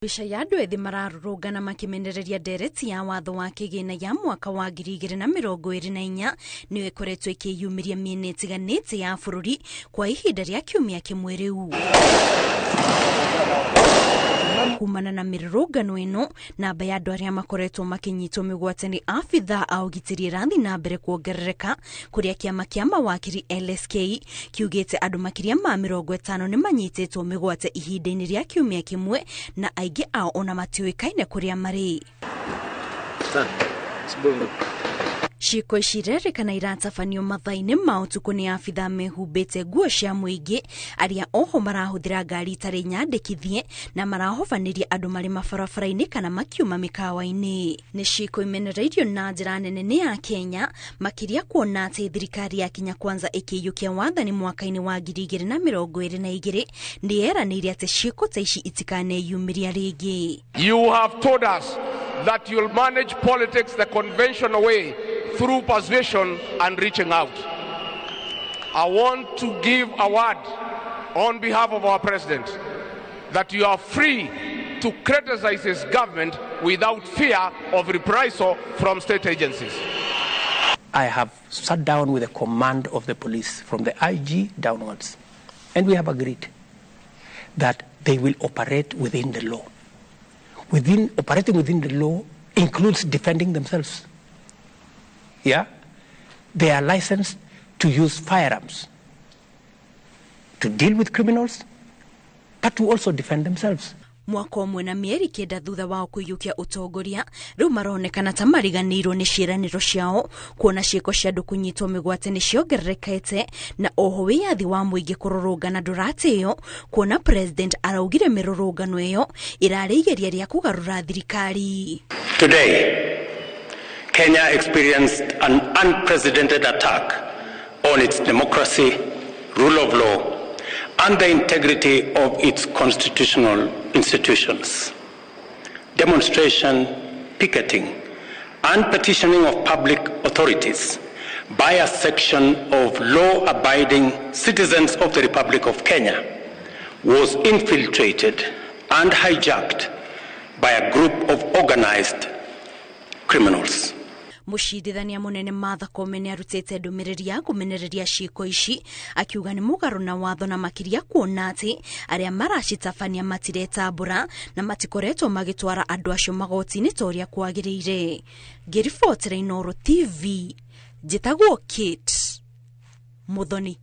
Mbica ya andũ ethĩ mararũrũngana makĩmenereria ndereti ya watho wa kĩgĩna ya mwaka wa 2024 nĩyo ĩkoretwo ĩkĩyumĩria mĩena ĩtiganĩte ya bũrũri kwa ihinda rĩa kiumia kĩmwe rĩu. Kumana na mĩrũrũngano ĩno, namba ya andũ arĩa makoretwo makĩnyitwo mĩgwate nĩ abithaa a ũgitĩri ĩrathiĩ na mbere kuongerereka, kũrĩa kĩama kĩa mawakiri LSK kiugĩte andũ makĩria ma 50 nĩ manyitĩtwo mĩgwate ihinda-inĩ rĩa kiumia kĩmwe, na aingĩ ao ona matiũĩkaine kũrĩa marĩ. Ciĩko ici irerĩkana iratabanio mathaa-inĩ ma ũtukũ nĩ abithaa mehumbĩte nguo cia mũingĩ arĩa oho marahũthĩra ngari itarĩ nyandĩkithie na marahobanĩria andũ marĩ mabarabara-inĩ kana makiuma mĩkawa-inĩ. Nĩ ciĩko imenereirio na njĩra nene nĩ ya Kenya, makĩria kuona atĩ thirikari ya Kenya Kwanza ĩkĩiyũkia wathani mwaka-inĩ wa 2022 nĩ yeranĩire atĩ ciĩko ta ici itikaneyumĩria rĩngĩ. You have told us that you'll manage politics the conventional way through persuasion and reaching out. I want to give a word on behalf of our president that you are free to criticize his government without fear of reprisal from state agencies. I have sat down with the command of the police from the IG downwards, and we have agreed that they will operate within the law. Operating within the law includes defending themselves. Yeah? They are licensed to use firearms to deal with criminals, but to also defend themselves. Mwaka ũmwe na mĩeri 9 thutha wao kũiyũkia ũtongoria, rĩu maronekana ta mariganĩirwo nĩ ciĩranĩro ciao, kuona ciĩko cia andũ kũnyitwo mĩgwate nĩ ciongererekete, na oho wĩyathi wa mũingĩ kũrũrũngana ndũratĩo, kuona president araugire mĩrũrũngano ĩyo ĩrarĩ igeria rĩa kũgarũra thirikari. Today, Kenya experienced an unprecedented attack on its democracy, rule of law, and the integrity of its constitutional institutions. Demonstration, picketing, and petitioning of public authorities by a section of law-abiding citizens of the Republic of Kenya was infiltrated and hijacked by a group of organized criminals. Mũcirithania mũnene Martha Koome nĩ arutĩte ndũmĩrĩri ya kũmenereria ciĩko ici, akiuga nĩ mũgarũ na watho na makĩria kuona atĩ arĩa maracitabania matiretambũra na matikoretwo magĩtwara andũ acio magoti-inĩ ta ũrĩa kwagĩrĩire. Ngĩribotera Inooro TV, njĩtagwo Kate Muthoni.